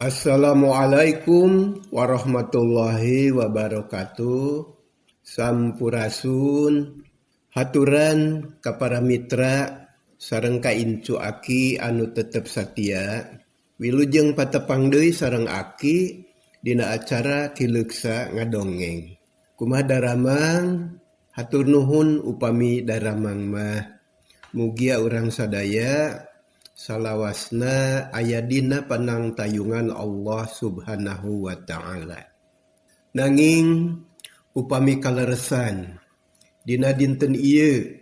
Assalamualaikum warahmatullahi wabarakatuh. Sampurasun. Haturan ka para mitra sareng ka incu aki anu tetep satia. Wilujeng patepang deui sareng aki dina acara Ki Leuksa Ngadongeng. Kumaha daramang? Hatur nuhun upami daramang mah. Mugia urang sadaya salawasna aya dina panangtayungan Allah Subhanahu wa taala. Nanging upami kaleresan dina dinten ieu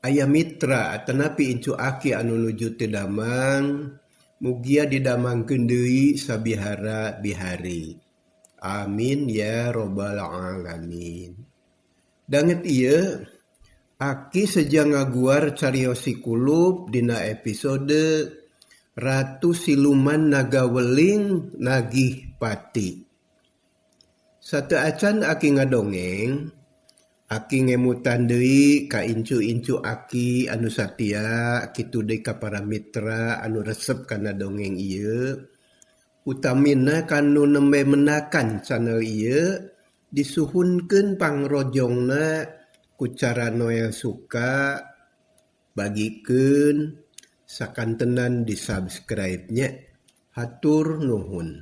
aya mitra atanapi incu aki anu nuju teu damang mugia didamangkeun deui sabihara bihari. Amin ya robbal alamin. Danget ieu Aki seja ngaguar carios Si Kulup dina episode Ratu Siluman Naga Weling Nagih Pati. Sateu acan Aki ngadongeng, Aki ngemutan deui ka incu-incu Aki anu satia kitu deui ka para mitra anu resep kana dongeng ieu, utamina ka nu nembe menakan channel ieu disuhunkeun pangrojongna ku cara Noel suka bagikeun sakantenan di subscribe nya hatur nuhun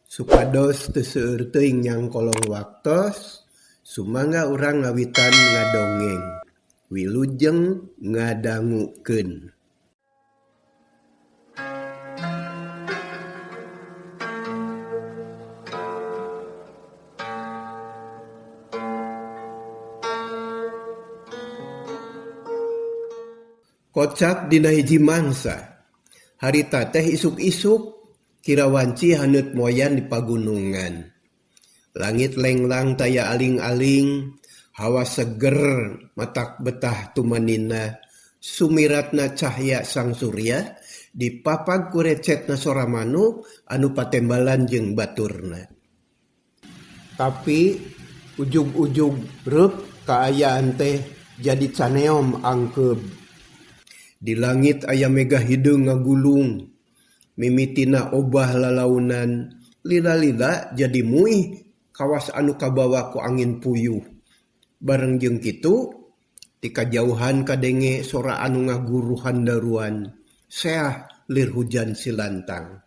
supados teu seueur teuing nyangkolong waktos sumangga urang ngawitan ngadongeng wilujeng ngadangukeun. Kocap dina hiji mangsa. Harita teh isuk-isuk kira wanci haneut moyan di pagunungan. Langit lenglang taya aling-aling, hawa seger matak betah tumanina, sumiratna cahya sang surya dipapag ku recetna sora manuk anu patembalan jeung baturna. Tapi ujug-ujug reup kaayaan teh jadi caneom angkeub. Di langit aya mega hideung ngagulung, mimitina obah lalaunan, lila-lila jadi muih kawas anu kabawa ku angin puyuh. Bareng jeung kitu, ti kajauhan kadenge sora anu ngaguruh handaruan, seah lir hujan silantang.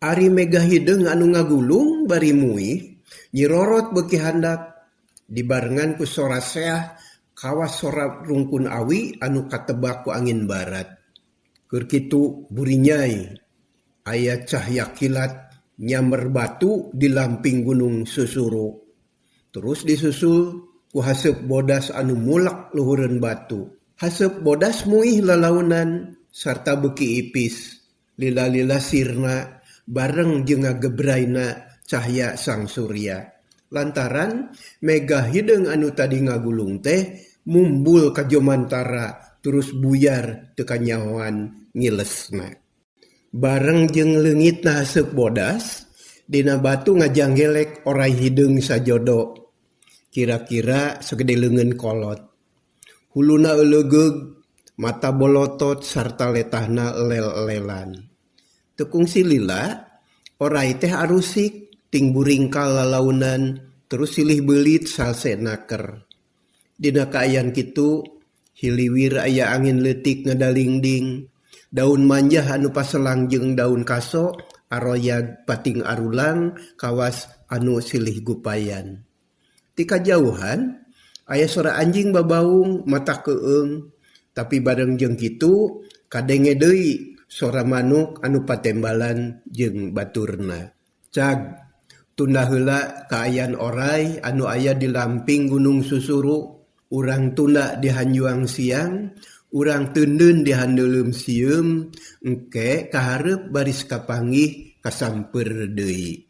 Ari mega hideung anu ngagulung bari muih, nyirorot beuki handap, dibarengan ku sora seah kawas sora rungkun awi anu katebak ku angin barat. Keur kitu burinyai, aya cahya kilat nyamber batu di lamping gunung Susuru. Terus disusul ku haseup bodas anu mulek luhureun batu. Haseup bodas muih lalaunan sarta beuki ipis. Lila-lila sirna bareng jeung ngagebraina cahya sang surya. Lantaran mega hideung anu tadi ngagulung teh mumbul ka jomantara terus buyar teu kanyahoan ngilesna. Bareng jeung leungitna haseup bodas, dina batu ngajanggelek oray hideung sajodo. Kira-kira sagede leungeun kolot. Huluna eulegeug, mata bolotot sarta letahna lel-lelan. Teu kungsi lila, oray teh arusik ting buringkal lalaunan terus silih beulit salse naker. Dina kaayaan kitu, hiliwir aya angin leutik ngadalingding. Daun manjah anu paselang jeung daun kaso aroyag pating arulang kawas anu silih gupayan. Ti kajauhan, aya sora anjing babaung mata keung, tapi bareng jeung kitu kadenge deui sora manuk anu patembalan jeung baturna. Cag, tunda heula kaayaan oray anu aya di lamping Gunung Susuru, urang tunda di hanjuang siang, urang teundeun di handeuleum sieum, engke kahareup baris kapanggih kasamper deui.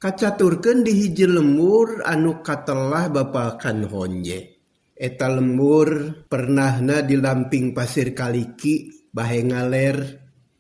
Kacaturkeun di hiji lembur anu katelah bapalkan honje. Eta lembur pernahna di lamping pasir kaliki bahe ngaler,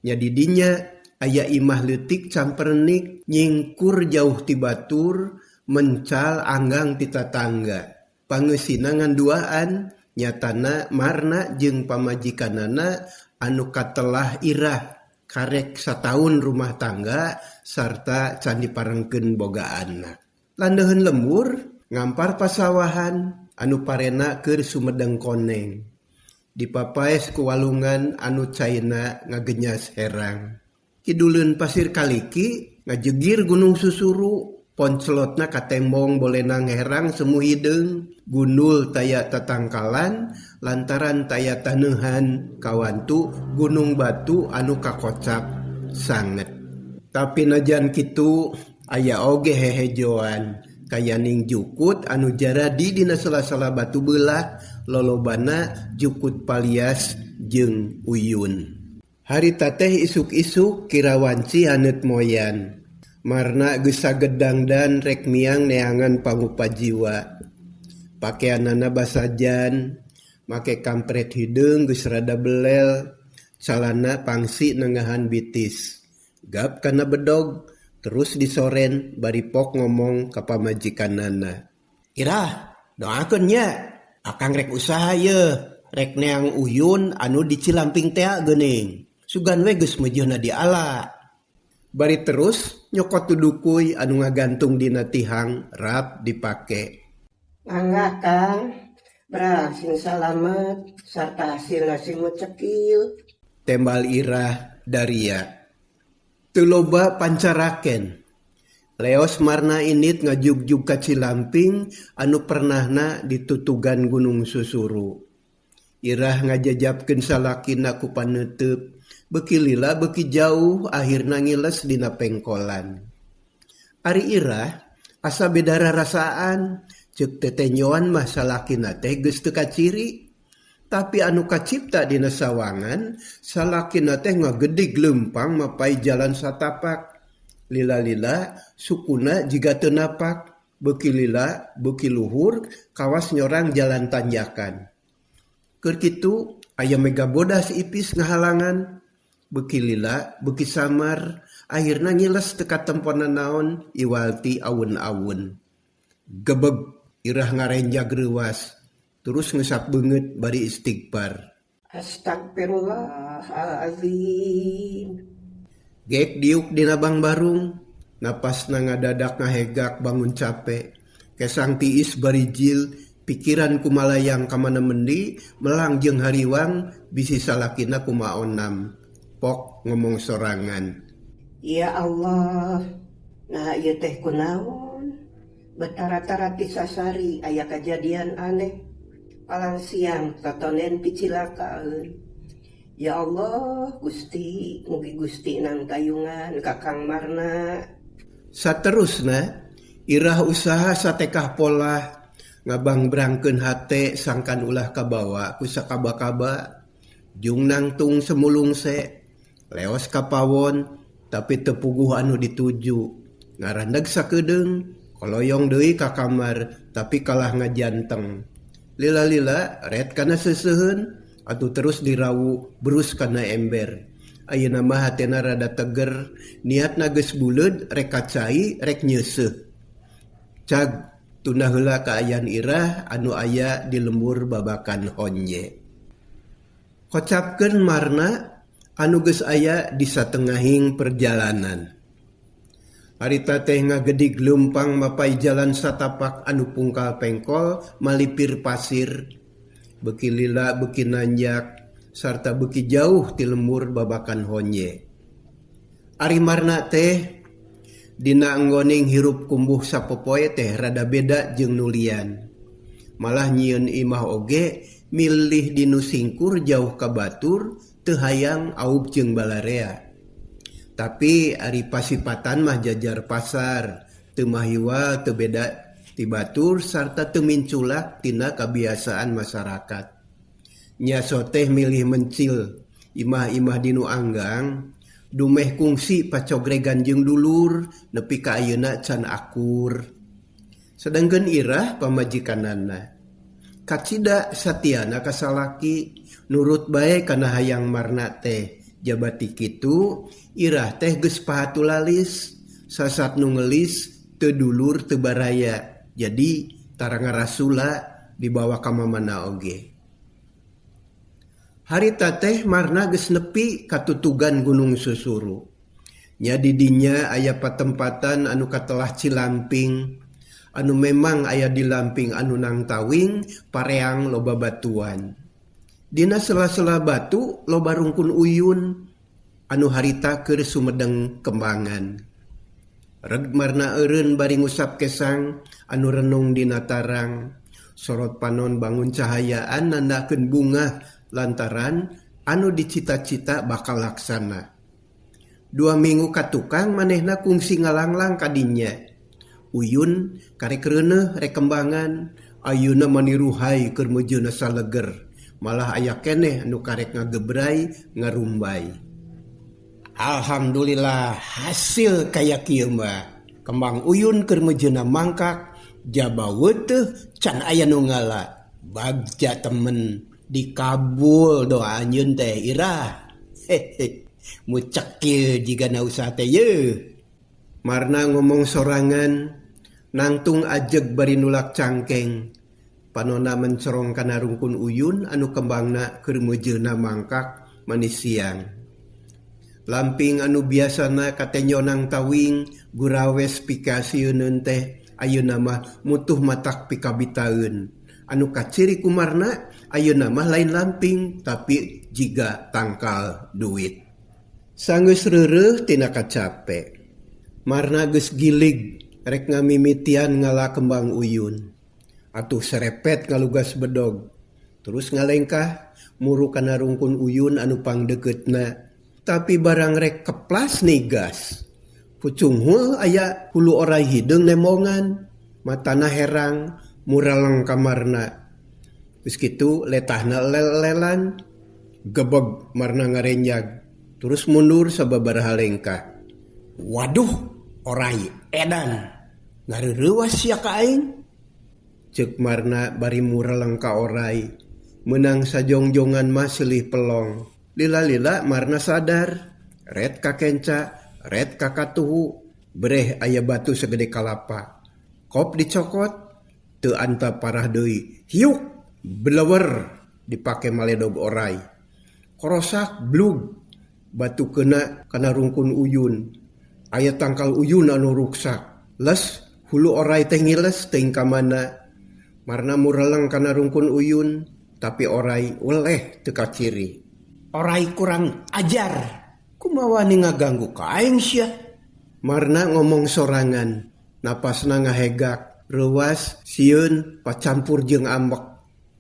nya di dinya aya imah leutik campernik nyingkur jauh ti batur mencal anggang ti tatangga. Pangeusina ngan duaan nyatana Marna jeung pamajikanana anu katelah irah. Karek sataun rumah tangga sarta can diparengkeun boga anak. Landeuheun lembur ngampar pasawahan anu parena keur sumedeng koneng. Dipapaes ku walungan anu caina ngagenyas herang. Kiduleun pasir kaliki ngajegir gunung susuru ponclotna katembong bolenang herang semu hideung gundul taya tatangkalan lantaran taya taneuhan kawantu gunung batu anu kakocap sanget. Tapi najan kitu aya oge hehejoan kayaning jukut anu jaradi dina sela-sela batu beulah lolobana jukut palias jeung uyun. Harita teh isuk-isuk kira wanci haneut moyan. Marna geus sagedangdan rek miang neangan pangupa jiwa. Pakeanana basajan, make kampret hideung geus rada belel, calana pangsi nengahan bitis. Gap kana bedog, terus disoren bari pok ngomong ka pamajikanana. Irah, doakeun nya, akang rek usaha yeuh, rek neang uyun anu di Cilamping tea geuning. Sugan we geus meujeuhna diala. Bari terus nyokot tudukuy anu ngagantung dina tihang rap dipake. Mangga Kang, berang sing salamet sarta hasilna sing cekil. Tembal Irah daria. Teu loba pancaraken. Leos marna init ngajugjug ka Cilamping anu pernahna ditutugan Gunung Susuru. Irah ngajajapkeun salakina ku paneuteub. Beuki lila beuki jauh akhirna ngiles dina pengkolan. Ari Irah asa beda rarasaan ceuk tetenyoan mah salakina teh geus teu kaciri. Tapi anu kacipta dina sawangan salakina teh ngagedig leumpang mapai jalan satapak. Lila-lila sukuna jiga teu napak, beuki lila beuki luhur kawas nyorang jalan tanjakan. Keur kitu aya mega bodas ipis ngahalangan. Beuki lila beuki samar akhirna ngiles teu katempo nanaon iwal ti awun-awun. Gebeg Irah ngarenjag reuwas terus ngeusap beungeut bari istighfar. Astagfirullahalazim. Gek diuk dina bangbarung, napasna ngadadak ngahegak bangun cape. Kesang tiis bari jil, pikiran kumalayang ka mana mendi, melang jeung hariwang bisi salakina kumaonam. Pok ngomong sorangan. Ya Allah, nah ieu teh kunaon? Betara-tara ti sasari aya kajadian aneh. Palang siang totonen picilakaeun. Ya Allah, Gusti, mugi Gusti nang tayungan Kakang Marna. Saterusna, Irah usaha satekah polah ngabangbrangkeun hate sangkan ulah kabawa ku sakaba-kaba. Jung nangtung semulungse, leos ka pawon tapi teu puguh anu dituju. Ngarandag sakedeung, koloyong deui ka kamar tapi kalah ngajanteng. Lila-lila ret kana seuseuheun atuh terus dirawu berus kana ember. Ayeuna mah hatena rada teger, niatna geus buleud rek ka cai rek nyeuseuh. Cag tunda heula kaayaan Irah anu aya di lembur babakan honje. Kocapkeun marna anu geus aya di satengahing perjalanan. Harita teh ngagedig leumpang mapai jalan satapak anu pungkal pengkol malipir pasir. Beuki lila beuki nanjak sarta beuki jauh ti lembur babakan honje. Ari marna teh dina anggoning hirup kumbuh sapopoe teh rada beda jeung nu lian. Malah nyieun imah oge milih di nu singkur jauh ka batur teu hayang aub jeung balarea. Tapi ari pasipatan mah jajar pasar, teu mahiwal teu beda ti batur sarta teu minculak tina kabiasaan masyarakat. Nya soteh milih mencil imah-imah di nu anggang, dumeh kungsi pacogregan jeung dulur nepi ka ayeuna can akur. Sedangkeun Irah pamajikanana kacida satiana ka salaki nurut bae kana hayang marna teh. Jabati kitu Irah teh geus pahatulalis sasat nu ngelis teu dulur teu baraya jadi tara ngarasula dibawa ka mamana oge. Harita teh Marna geus nepi ka tutugan Gunung Susuru. Nya di dinya aya patempatan anu katelah Cilamping anu memang aya di lamping anu nangtawing pareang loba batuan. Dina sela-sela batu loba rungkun uyun anu harita keur sumedeng kembangan. Reg marna eureun bari ngusap kesang anu renung dina tarang. Sorot panon bangun cahayaan nandakeun bungah lantaran anu dicita-cita bakal laksana. Dua minggu ka tukang manehna kungsi ngalanglang ka dinya. Uyun karek reuneuh rek kembangan, ayeuna mani ruhay keur meujeuhna saleger, malah aya keneh anu karek ngagebray ngarumbay. Alhamdulillah hasil kaya kieu mah. Kembang uyun keur meujeuhna mangkak, jaba weuteuh can aya nu ngala. Bagja temen dikabul doa anjeun teh irah. Hehe mucekil jigana usaha teh yeuh. Marna ngomong sorangan, nangtung ajeg bari nulak cangkeng. Panona mencorong kana rungkun uyun anu kembangna keur meujeuhna mangkak manis siang. Lamping anu biasana katenjo nangtawing gurawes pikasieuneun teh ayeuna mah mutuh matak pikabitaeun. Anu kaciri ku Marna ayeuna mah lain lamping tapi jiga tangkal duit. Sanggeus reureuh tina kacape. Marna geus gilig rek ngamimitian ngala kembang uyun. Atuh serepet ngalugas bedog. Terus ngalengkah muru kana rungkun uyun anu pangdekeutna. Tapi barang rek keplas nigas. Pucunghul aya hulu oray hideung nembongan. Matana herang muraleng ka Marna. Geus kitu letahna lel-lelan. Gebeg Marna ngarenjag. Terus mundur sababaraha lengkah. Waduh, oray edan. Ngareureuwas sia ka aing. Ceuk Marna bari mureleng ka oray. Meunang sajongjongan mah silih pelong. Lila-lila Marna sadar. Ret ka kenca, ret ka katuhu. Breh aya batu sagede kalapa. Kop dicokot, teu anta parah deui. Hiuk, blewer dipake maledog oray. Korosak blug, batu kena kana rungkun uyun. Aya tangkal uyun anu ruksak. Les, hulu oray teh ngiles teuing ka mana. Marna mureleng kana rungkun uyun, tapi oray weleh teu kaciri. Oray kurang ajar, kumaha wani ngaganggu ka aing sia. Marna ngomong sorangan, napasna ngahegak, reuwas, sieun, pacampur jeung ambek.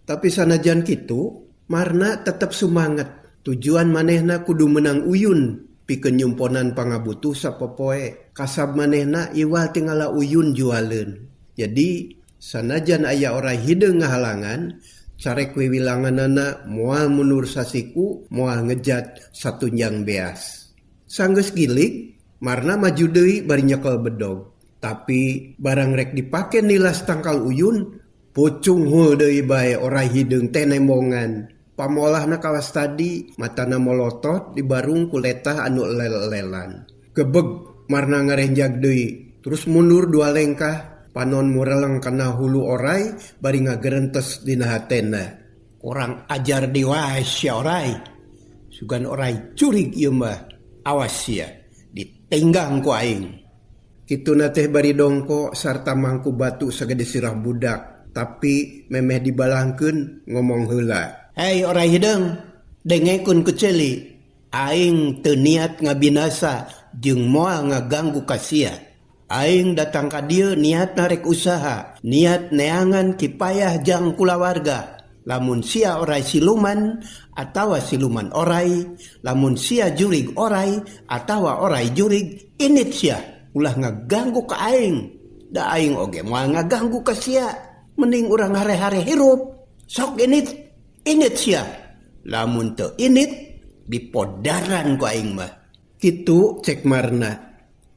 Tapi sanajan kitu, Marna tetep sumanget. Tujuan manehna kudu meunang uyun pikeun nyumponan pangabutuh sapopoe. Kasab manehna iwal ti ngala uyun jualeun. Jadi sanajan aya oray hideung ngahalangan, carek wiwilanganana moal mundur sasiku, moal ngejat satunjang beas. Sanggeus gilig, Marna maju deui bari nyekel bedog. Tapi barang rek dipake nilas tangkal uyun, pucunghul deui bae oray hideung teh nembongan. Pamolahna kawas tadi, matana molotot dibarung ku letah anu lel-lelan. Gebeg Marna ngarenjag deui, terus mundur dua lengkah, panon mureleng kana hulu oray bari ngagerentes dina hatena. Kurang ajar deui wae sia oray. Sugan oray curig ieu mah. Awas sia, ditinggang ku aing. Kituna teh bari dongko sarta mangku batu sagede sirah budak, tapi memeh dibalangkeun ngomong heula. Hei oray hideung, dengekeun ku ceuli. Aing teu niat ngabinasa jeung moal ngaganggu ka sia. Aing datang ka dieu niatna rek usaha, niat neangan kipayah jang kulawarga. Lamun sia oray siluman atawa siluman oray, lamun sia jurig oray atawa oray jurig, init sia ulah ngaganggu ka aing. Da aing oge moal ngaganggu ka sia. Mending urang hare-hare hirup. Sok init, init sia. Lamun teu init, dipodaran ku aing mah. Kitu cek Marna.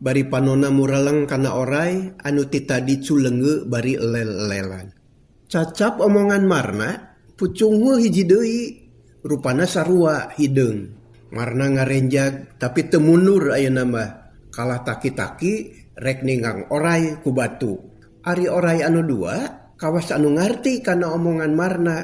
Bari panona mureleng kana oray anu ti tadi culeungeu bari lel-lelan. Cacap omongan Marna, pucunghul hiji deui, rupana sarua hideung. Marna ngarenjag tapi teu mundur ayeuna mah. Kalah taki-taki rek ninggang oray ku batu. Ari oray anu dua, kawas anu ngarti kana omongan Marna.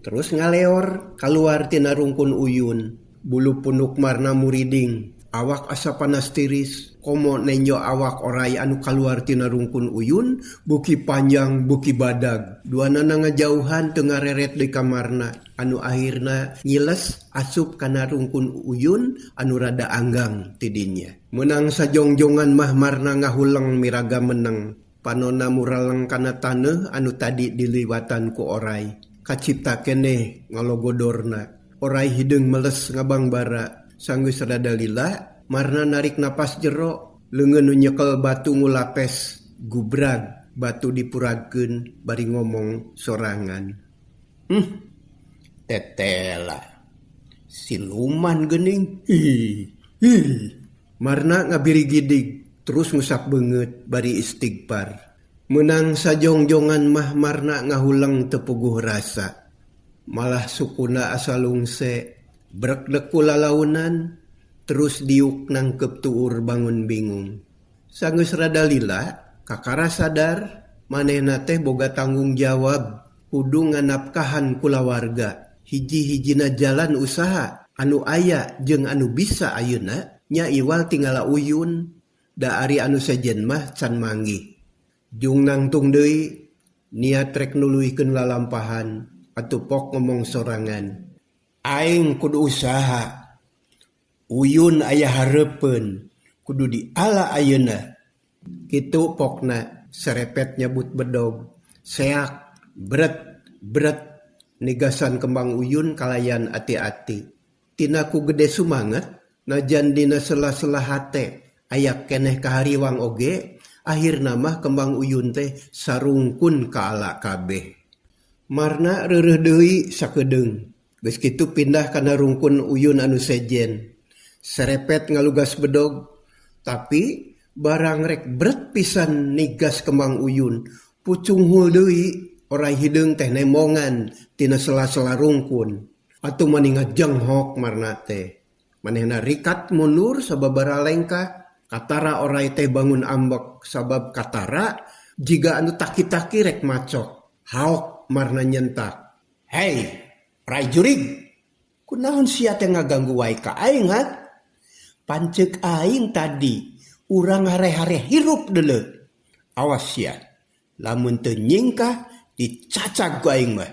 Terus ngaleor kaluar tina rungkun uyun. Bulu punuk marna muriding. Awak asa panas tiris. Komo nenjo awak oray anu kaluar tina rungkun uyun buki panjang buki badag. Duanana ngajauhan teu ngareret deui ka marna. Anu akhirna nyiles asup kana rungkun uyun anu rada anggang ti dinya. Meunang sajongjongan mah marna ngahuleng miraga meneng. Panona muraleng kana taneuh anu tadi diliwatan ku oray. Kacipta keneh ngalogodorna. Oray hideung meles ngabangbara. Sanggeus rada lila, marna narik napas jero, leungeun nu nyekel batu ngulapes, gubrag batu dipuragkeun bari ngomong sorangan. Tetela. Siluman geuning. Hi, hi. Marna ngabirigidig, terus ngusap beungeut bari istighfar. Meunang sajongjongan mah marna ngahuleng teu puguh rasa. Malah sukuna asa lungse, brekdek ku lalaunan, terus diuk nangkep tuur bangun bingung. Sanggeus rada lila, kakara sadar, manehna teh boga tanggung jawab, kudu nganapkahan kulawarga. Hiji-hijina jalan usaha anu aya jeung anu bisa ayeuna nya iwal tingala uyun, da ari anu sejen mah can manggih. Jung nangtung deui, niat rek nuluykeun lalampahan, atuh pok ngomong sorangan. Aing kudu usaha. Uyun aya hareupeun, kudu diala ayeuna. Kitu pokna serepet nyabut bedog, seak, bret, bret, nigasan kembang uyun kalayan ati-ati. Tina ku gede sumanget, najan dina sela-sela hate aya keneh kahariwang oge, akhirna mah kembang uyun teh sarungkun ka ala kabeh. Marna reureuh deui sakedeung. Geus kitu pindah kana rungkun uyun anu sejen. Serepet ngalugas bedog, tapi barang rek bret pisan nigas kembang uyun, pucunghul deui oray hideung teh nemongan tina sela-sela rungkun. Atuh mani ngajenghok marna teh. Manehna rikat mundur sababaraha lengkah, katara oray teh bangun ambek sabab katara jiga anu taki-taki rek macok. Haok marna nyentak. Hei, oray jurig. Kunaon sia teh ngaganggu wae ka aing ha? Panceuk aing tadi urang hare-hare hirup deuleu. Awas sia, lamun teu nyingkah dicacag ku aing mah.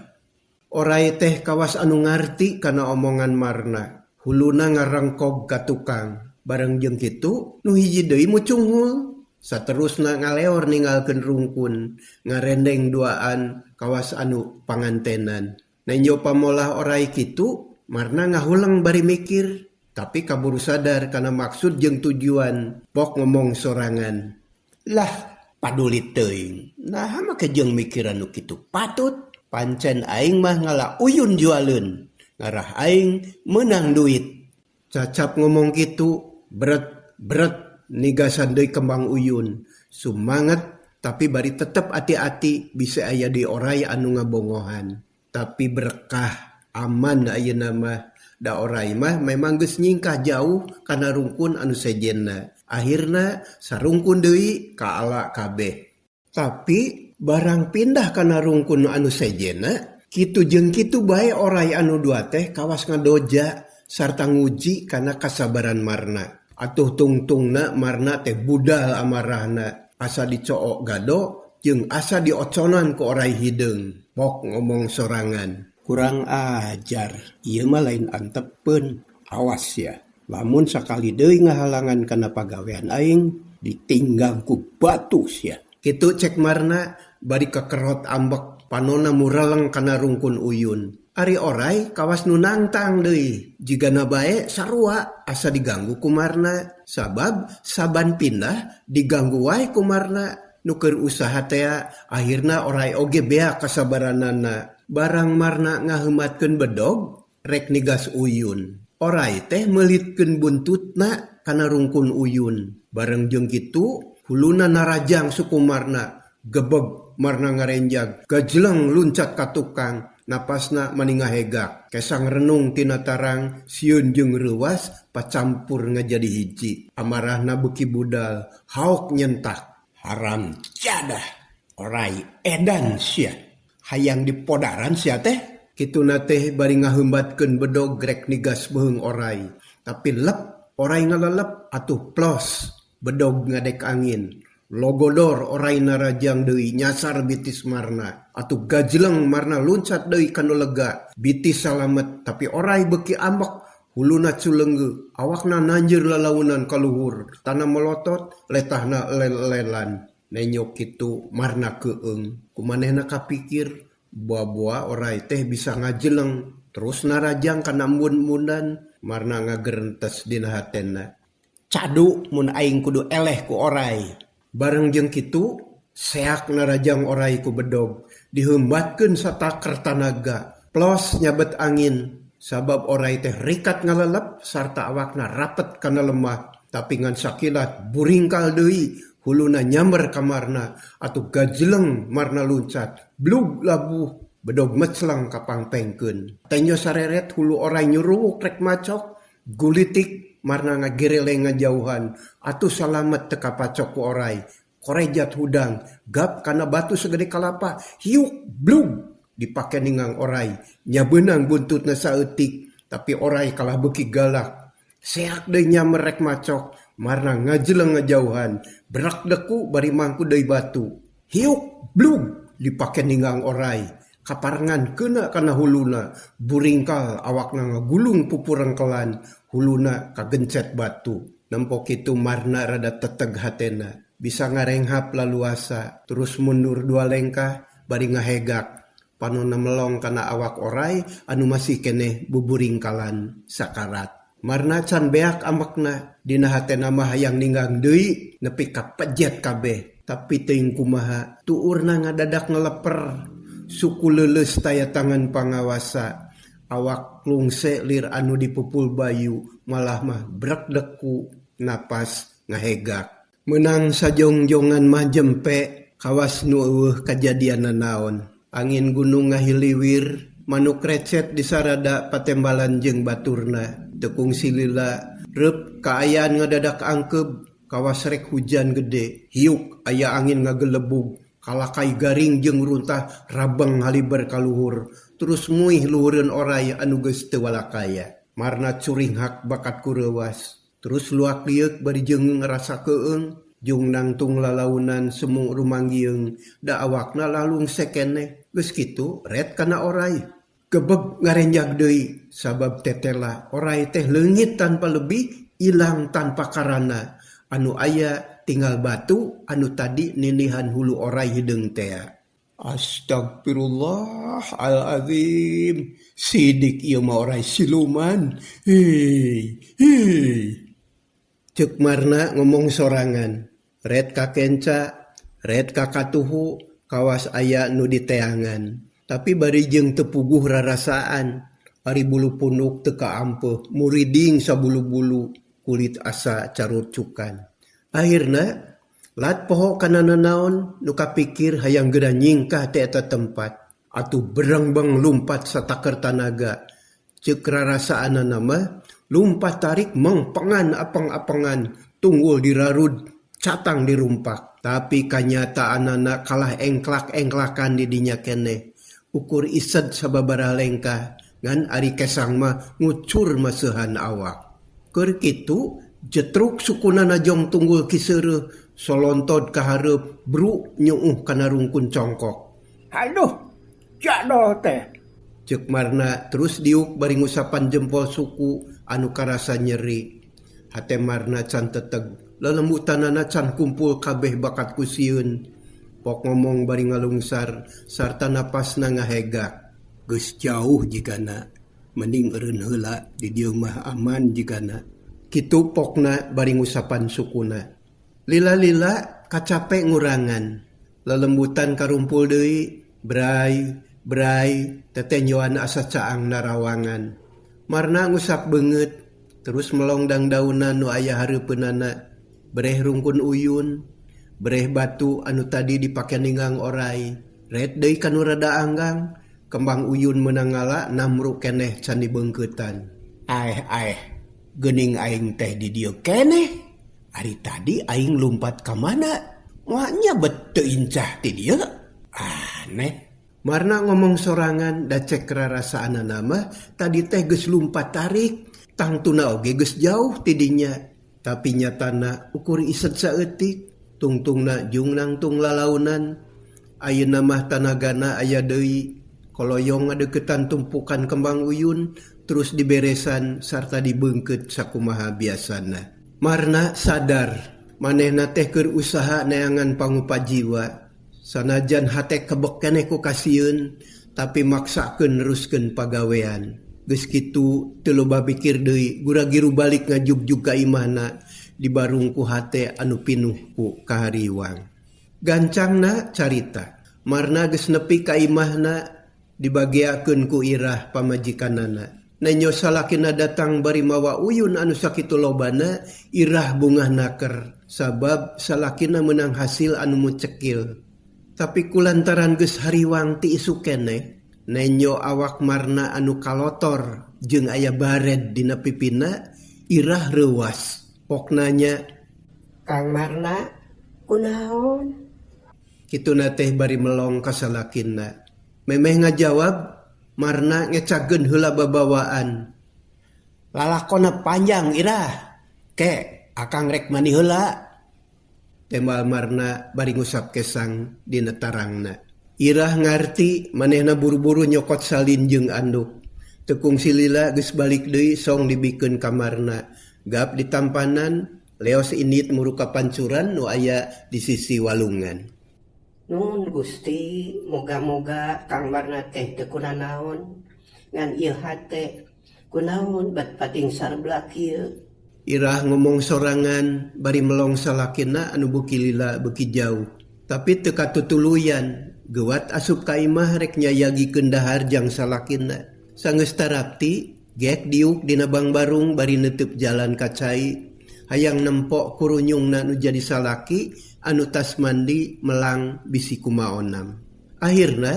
Oray teh kawas anu ngarti kana omongan marna. Huluna ngarengkog ka tukang. Bareng jeung kitu nu hiji deui mucunghul. Saterusna ngaleor ninggalkeun rungkun, ngarendeng duaan kawas anu pangantenan. Nenjo pamolah oray kitu, marna ngahuleng bari mikir, tapi kaburu sadar kana maksud jeung tujuan, pok ngomong sorangan. Lah, paduli teuing. Naha make jeung mikiran nu kitu patut. Pancen aing mah ngala uyun jualeun, ngarah aing meunang duit. Cacap ngomong kitu, bret bret nigasan deui kembang uyun. Sumanget tapi bari tetep ati-ati bisa aya di oray anu ngabongohan. Tapi berkah aman ayeuna mah. Da oray mah memang geus nyingkah jauh kana rungkun anu sejenna. Akhirna sarungkun deui ka ala kabeh. Tapi barang pindah kana rungkun anu sejenna, kitu jeung kitu bae oray anu dua teh kawas ngadoja sarta nguji kana kasabaran marna. Atuh tungtungna marna teh budal amarahna, asa dicook gado jeung asa dioconan ku oray hideung. Pok ngomong sorangan. Kurang ajar, ieu mah lain antepeun. Awas ya, lamun sakali deui ngahalangan kana pagawean aing, ditinggang ku batu sia. Kitu cek marna bari kekerot ambek, panona mureleng kana rungkun uyun. Ari oray kawas nu nangtang deui, jigana bae sarua asa diganggu ku marna. Sabab saban pindah diganggu wae ku marna. Nu keur usaha tea akhirna oray oge bea kasabaranana. Barang marna ngaheumatkeun bedog rek nigas uyun. Oray teh meulitkeun buntutna kana rungkun uyun. Bareng jeung kitu huluna narajang suku marna, gebeg marna ngarenjag, gajleng luncat ka tukang, napasna mani ngahegak. Kesang renung tina tarang, sieun jeung reuwas pacampur ngajadi hiji. Amarahna beuki budal, haok nyentak. Haram jadah, oray edan sia. Hayang dipodaran sia teh. Kituna teh bari ngaheumbatkeun bedog rek nigas beuheung oray. Tapi lep, oray ngalalep atuh plos bedog ngadek angin. Logodor oray narajang deui nyasar bitis Marna. Atuh gajleng Marna luncat deui ka nu lega. Bitis salamet tapi oray beuki ambek huluna culeunggeu awakna nanjeur lalaunan ka luhur tana molotot letahna elel-elelan. Nenjo kitu Marna keueung. Ku manehna kapikir Bua-bua oray teh bisa ngajeleng terus narajang kana embun-embunan marna ngagerentes dina hatena. Cadu mun aing kudu eleh ku oray. Bareng jeung kitu seak narajang oray ku bedog diheumbatkeun sataker tanaga plos nyabet angin sabab oray teh rikat ngalelep sarta awakna rapet kana lemah tapi ngan sakilat buringkal deui huluna nyamber ka Marna atuh gajleng Marna luncat blug labuh bedog mecleng ka pangpengkeun. Tenjo sareret hulu oray nyuruwuk rek macok gulitik Marna ngagereleng ngajauhan atuh salamet teu kapacok ku oray korejat hudang gap kana batu sagede kalapa hiuk blug dipake ningang oray nyabeunang buntutna saeutik tapi oray kalah beuki galak seak deui nyamber rek macok Marna ngajeleng ngajauhan berak deku bari mangku deui batu hiuk blug dipake ninggang oray kaparengan keuna kana huluna buringkal awakna ngagulung pupurengkelan huluna kagencet batu nempo kitu Marna rada teteg hatena bisa ngarenghap laluasa terus mundur dua lengkah bari ngahegak panonna melong kana awak oray anu masih keneh buburingkalan sakarat. Marna can beak ambekna dina hatena mah hayang ninggang deui nepi ka pejet kabeh tapi teuing kumaha tuurna ngadadak ngeleper suku leuleus taya tangan pangawasa awak lungse lir anu dipupul bayu malah mah brek deku napas ngahegak. Meunang sajongjongan mah jempe kawas nu eueuh kajadian nanaon. Angin gunung ngahiliwir manuk recet disarada patembalan jeung baturna. Teu kungsi lila reup kaayaan ngadadak angkeub kawas rek hujan gede hiuk aya angin ngagelebug kalakai garing jeung runtah rabeng haliber ka luhur terus muih luhureun oray anu geus teu walakaya. Marna curinghak bakat ku reuwas terus luak lieuk bari jeung ngarasa keueung jung nangtung lalaunan semu rumanggieung da awakna lalung sekeneh geus kitu ret kana oray. Gebeg ngarenjag deui sabab tetela oray teh leungit tanpa lebih ilang tanpa karana anu aya tinggal batu anu tadi ninihan hulu oray hideung tea. Astagfirullahalazim sidik ieu mah oray siluman. Hei hei ceuk Marna ngomong sorangan ret ka kenca ret ka katuhu kawas aya nu diteangan. Tapi bari jeung teu puguh rarasaan ari bulu punduk teu kaampeuh muriding sabulu-bulu kulit asa carucukan. Akhirna lat poho kana nanaon nu kapikir hayang geura nyingkah ti eta tempat atuh berengbeng lumpat sataker tanaga ceuk rarasaanana mah lumpat tarik mengpengan apeng-apengan tunggul dirarud catang dirumpak tapi kanyataanana kalah engklak-engklakan di dinya keneh. Ukur ised sababaraha lengkah ngan ari kesang mah ngucur maseuhan awak. Keur kitu jetruk sukuna najong tunggul kiseureuh solontod ka hareup bru nyeuuh kana rungkun congkok. Aduh, jadol teh. Ceuk Marna terus diuk bari ngusapan jempol suku anu karasa nyeri. Hate Marna can teteg, lelembutanana can kumpul kabeh bakat ku sieun. Pok ngomong bari ngalungsar sarta napasna ngahegak. Geus jauh jigana, mending eureun heula di dieu mah aman jigana. Kitu pokna bari ngusapan sukuna. Lila-lila kacape ngurangan. Lelembutan karumpul deui, bray, bray, tetenjoan asa caang narawangan. Marna ngusap beungeut, terus melong dangdaunan nu aya hareupeunana. Bereh rungkun uyun, bereh batu anu tadi dipake ninggang oray. Ret deui kanu rada anggang, kembang uyun meunang ngala namru keneh can dibeungkeutan. Aeh aeh, geuning aing teh di dieu keneh. Ari tadi aing lumpat ka mana? Moal nya bet teu incah ti dieu. Aneh. Marna ngomong sorangan da cek rarasaanana mah tadi teh geus lumpat tarik, tangtuna oge geus jauh ti dinya. Tapi nyatana ukur ised saeutik, tungtungna jung nangtung lalaunan. Ayeuna mah tanagana aya deui, koloyong ngadeuketan tumpukan kembang uyun terus diberesan sarta dibeungkeut sakumaha biasana. Marna sadar, manehna teh keur usaha neangan pangupa jiwa. Sanajan hate kebek keneh ku kasieun, tapi maksakeun neruskeun pagawean. Geus kitu teu loba pikir deui, gura-giru balik ngajugjug ka imahna dibarung ku hate anu pinuh ku kahariwang. Gancangna carita, Marna geus nepi ka imahna dibageakeun ku Irah pamajikanana. Nenyo salakina datang bari mawa uyun anu sakitu lobana, Irah bungah naker sabab salakina meunang hasil anu mucekil. Tapi kulantaran geus hariwang ti isuk keneh, nenyo awak Marna anu kalotor jeung aya bared dina pipina, Irah reuwas. Pokna nya. Kang Marna, kunaon? Kituna teh bari melong ka salakina. Memeh ngajawab, Marna ngecageun heula babawaan. Lalakonna panjang Irah, ke akang rek mandi heula. Tembal Marna bari ngusap kesang dina tarangna. Irah ngarti manehna buru-buru nyokot salin jeung anduk. Teu kungsi lila geus balik deui song dibikeun ka Marna. Gap ditampanan, leos indit muru ka pancuran nu aya di sisi walungan. Nuhun Gusti, moga-moga Kang Marna teh teu kunanaon ngan ieu hate kunaon bat pating sarblak ieu. Irah ngomong sorangan bari melong salakina anu beuki lila beuki jauh. Tapi teu katutuluyan, geuwat asup ka imah rek nyayagikeun dahar jang salakina. Sanggeus tarapti, gek diuk dina bangbarung bari neuteub jalan ka cai. Hayang nempo kurunyungna nu jadi salaki anu tas mandi melang bisi kumaonam. Akhirna,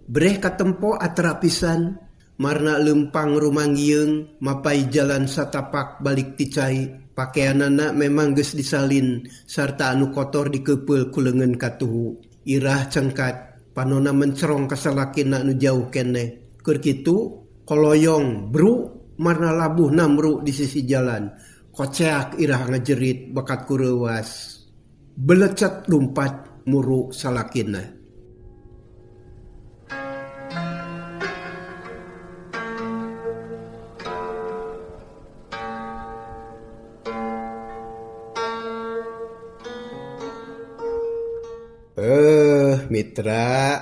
breh katempo atra pisan, Marna leumpang rumanggieung mapai jalan satapak balik ti cai. Pakeanana memang geus disalin sarta anu kotor dikeupeul ku leungeun katuhu. Irah cengkat, panona mencerong ka salakina nu jauh keneh. Keur kitu, koloyong, bru, Marna labuh namru di sisi jalan. Koceak Irah ngajerit bakat ku reuwas. Belecet lumpat muru salakina. Eh mitra,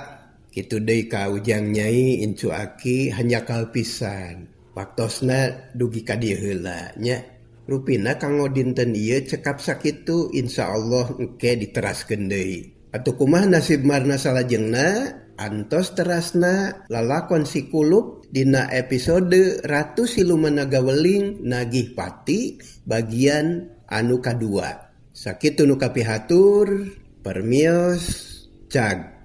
kitu deui ka Ujang Nyai incu aki hanjakal pisan. Waktosna dugi ka dieu heula nya. Rupina kanggo dinten ieu cekap sakitu insyaallah engke diteraskeun deui. Atuh kumaha nasib Marna salajengna? Antos terasna lalakon si kulup dina episode Ratu Siluman Naga Weling Nagih Pati bagian anu kadua. Sakitu nu kapihatur, permios, cag.